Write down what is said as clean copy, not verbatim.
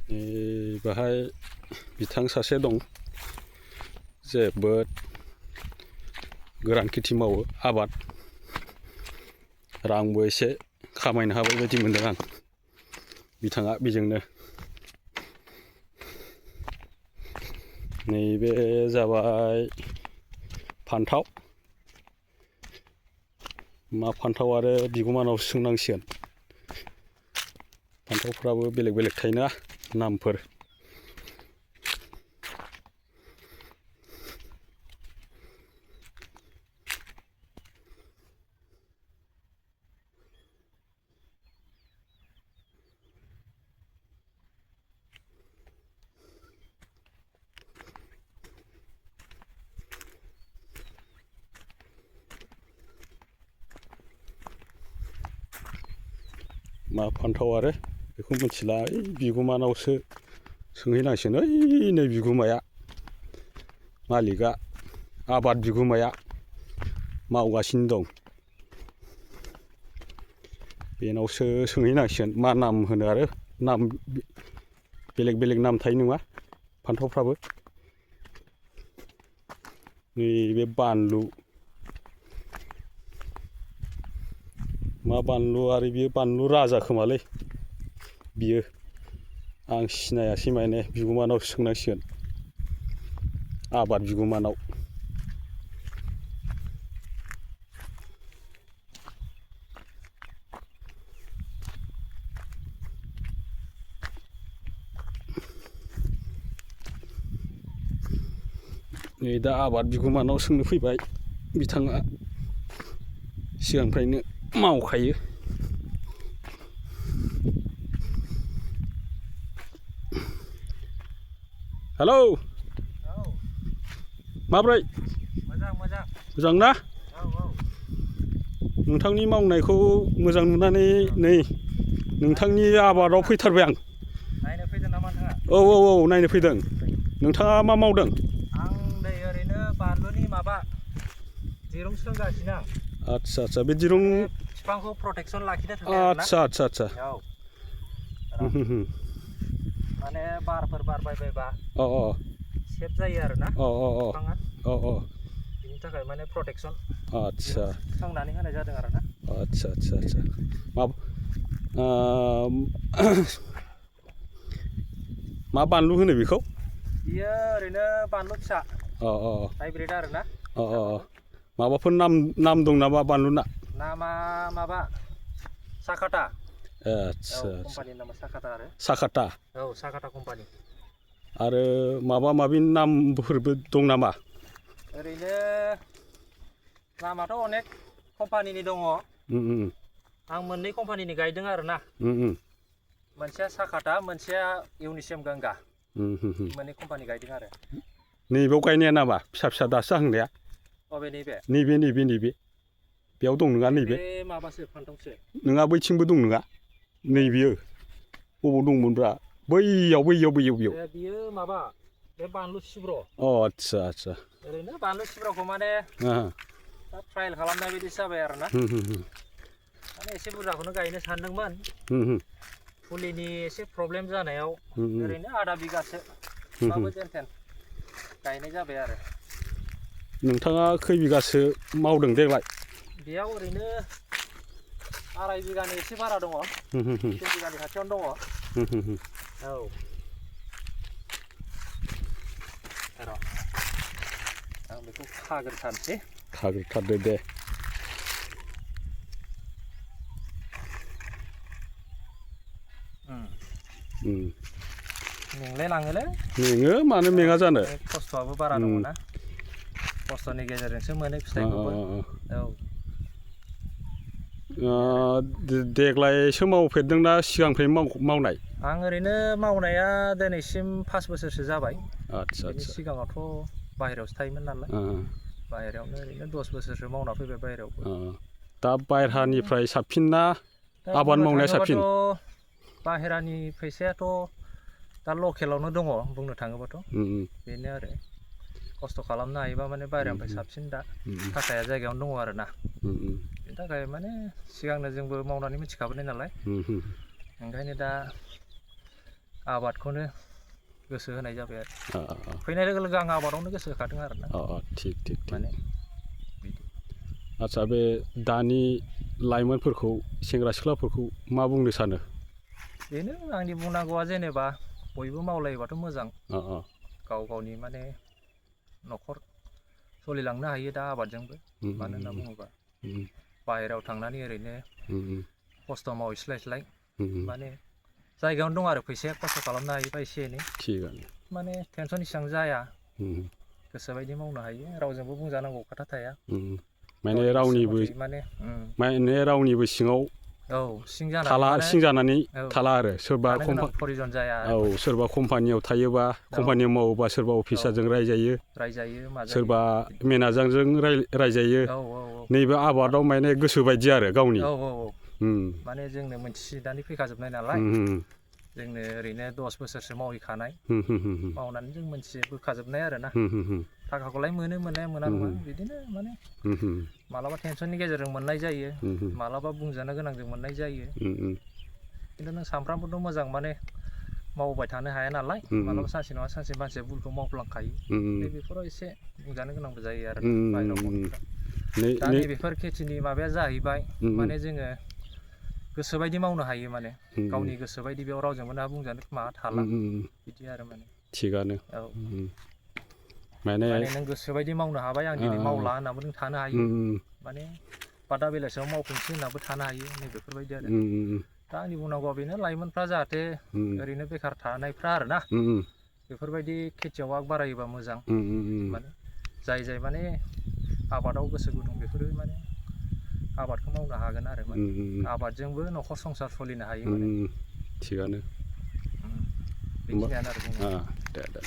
बाहाय बिथां सासे दं जोबोद गोरान खेथि मावो आबाद रांबो एसे खामायनो हाबाय बायदि मोनदों आं बिथाङा बेजोंनो नैबे जाबाय फान्थाव मा फान्थाव आरो बिगुमानाव सोंनांसिगोन फान्थावफ्राबो बेलेग बेलेग थायोना नामफोर मा फान्थाव आरो बेखौ मिथिला ओइ बिगुमानावसो सोंहैनांसिगोन ओइ नै बिगुमाया मालिकआ आबाद बिगुमाया मावगासिनो दं बेनावसो सोंहैनांसिगोन मा नाम होनो आरो नाम बेलेग बेलेग नाम थायो नङा फान्थावफ्राबो नैबे बानलु मा बानलु आरो बियो बानलु राजा खोमालै बियो आं सिनायासै माने बिगुमानाव सोंनांसिगोन आबाद बिगुमानाव नै दा आबाद बिगुमानाव सोंनो फैबाय बिथाङा सिगांनिफ्रायनो मावखायो हेलौ माब्रै मोजां ना नोंथांनि मावनायखौ मोजां नुनानै नै नोंथांनि आबादाव फैथारबाय आं नायनो फैदों नामा नोंथाङा औ नायनो फैदों नोंथाङा मा मावदों आं नै ओरैनो बानलुनि माबा दिरुं सोंगासिनो आं आच्छा बे दिरुं बिफांखौ प्रटेक्सन लाखिनो थाखाय आच्छा माने बारफोर बारबाय बायबा सेफ जायो आरोना बिफाङा बिनि थाखाय माने प्रटेक्सन आच्छा सोंनानै होनाय जादों आरोना आच्छा मा बानलु होनो बेखौ बियो ओरैनो बानलु फिसा हाइब्रिद आरोना माबाफोर नाम दं नामा बानलुना नामा माबा साखाथा आच्छा कम्पानिनि नामा साखाथा आरो साखाथा साखाथा कम्पानि आरो माबा माबि नामफोरबो दं नामा ओरैनो नामाथ' अनेक कम्पानिनि दङ आं मोननै कम्पानिनि गायदों आरोना मोनसेया साखाथा मोनसेया इउनिसियाम गंगा मोननै कम्पानि गायदों आरो नैबेयाव गायनाया नामा फिसा फिसा दासो जाहांनाया नैबे बेयाव दं नङा नैबे माबासो फान्थावसो नोंहा बैथिंबो दं नङा नैबेयो बबाव दंमोनब्रा बैयाव बियो माबा बे बानलु सिब्र आच्छा ओरैनो बानलु सिब्रखौ माने दा ट्रायल खालामनाय बायदि जाबाय आरोना माने एसे बुरजाखौनो गायनो सानदोंमोन फुलिनि एसे प्रब्लेम जानायाव ओरैनो आधा बिगासो बाबो जेनथेन गायनाय जाबाय आरो नोंथाङा खै बिगासो मावदों देग्लाय बेयाव ओरैनो आराय बिगानि एसे बारा दङ 3 बिगानि खाथियावनो दङ आं बेखौ खाग्रोथारदो दे मेंलाय लाङोलै मेङो मानो मेङा जानो खस्थ'आबो बारा दङना खस्थ'नि गेजेरजोंसो मोनो फिथाइखौबो देग्लायसो मावफेरदोंना सिगांनिफ्रायनो मावनाय आं ओरैनो मावनाया दिनैसिम 5 बोसोरसो जाबाय आच्छा सिगाङावथ' बाहेरायावसो थायोमोन नालाय बाहेरायावनो ओरैनो 10 बोसोरसो मावना फैबाय बाहेरायावबो दा बाहेरानिफ्राय साबसिन ना आबाद मावनाया साबसिन बाहेरानि फैसायाथ' दा लकेलावनो दङ बुंनो थाङोबाथ' बेनो आरो खस्थ' खालामनो हायोबा माने बाहेरानिफ्राय साबसिन दा थाखाया जायगायावनो दङ आरोना बेनि थाखाय माने सिगांनो जोंबो मावनानै मिथिखाबोनाय नालाय ओंखायनो दा आबादखौनो गोसो होनाय जाबाय आरो अ फैनाय लोगो लोगो आं आबादावनो गोसो होखादों आरो ना थिग थिग माने बिदि आदसा बे दानि लाइमोनफोरखौ सेंग्रा सिख्लाफोरखौ मा बुंनो सानो बेनो आंनि बुंनांगौआ जेनेबा बयबो मावलायोबाथ' मोजां अ गाव गावनि माने न'खर सोलिलांनो हायो दा आबादजोंबो मानो होनना बुङोबा बाहेरायाव थांनानै ओरैनो खस्थ' मावहैस्लायस्लाय माने जायगायावनो दं आरो फैसाया खस्थ' खालामनो हायोबा एसे एनै थिगानो माने टेनसन इसेबां जाया गोसोबायदि मावनो हायो रावजोंबो बुंजानांगौ खोथा थाया माने रावनिबो सिङाव औ सिं जानानै थाला आरो सोरबा प्रयजन जाया सोरबा कम्पानियाव थायोबा कम्पानियाव मावोबा सोरबा अफिसारजों रायजायो सोरबा मेनेजारजों रायजायो नैबे आबादाव माने गोसो बायदि आरो गावनि माने जोंनो मोनथिनानै फैखाजोबनाय नालाय जोंनो ओरैनो 10 बोसोरसो मावहैखानाय मावनानै जों मोनथिबोखाजोबनाय आरो ना थाखाखौलाय मोननाया मोना नङा बिदिनो माने मालाबा टेनसननि गेजेरजों मोननाय जायो मालाबा बुंजानो गोनांजों मोननाय जायो खिन्थु नों सानफ्रामबोथ' मोजां माने मावबाय थानो हाया नालाय मालाबा सानसे नङा सानसे मानसिया भुलखौ मावफ्लांखायो बेफोराव एसे बुंजानो गोनांबो जायो आरो बाहेरायाव मावनायफ्रा दा नैबेफोर खेथिनि माबाया जाहैबाय माने जोङो गोसोबायदि मावनो हायो माने गावनि गोसोबायदि बेयाव रावजोंबो ना बुंजानो माबा थाला बिदि आरो माने थिगानो औ माने नों गोसोबायदि मावनो हाबाय आं दिनै मावला होननाबो नों थानो हायो माने बादा बेलासियाव मावफिनसै होननाबो थानो हायो नै बेफोरबायदि आरो दा आंनि बुंनांगौआ बेनो लाइमोनफ्रा जाहाथे ओरैनो बेखार थानायफ्रा आरो ना बेफोरबायदि खेथियाव आग बारायोबा मोजां माने जाय माने आबादाव गोसो गुदुं बेफोरो माने आबादखौ मावनो हागोन आरो माने आबादजोंबो न'खर संसार सोलिनो हायो माने थिगानो बेखिनियानो आरो दे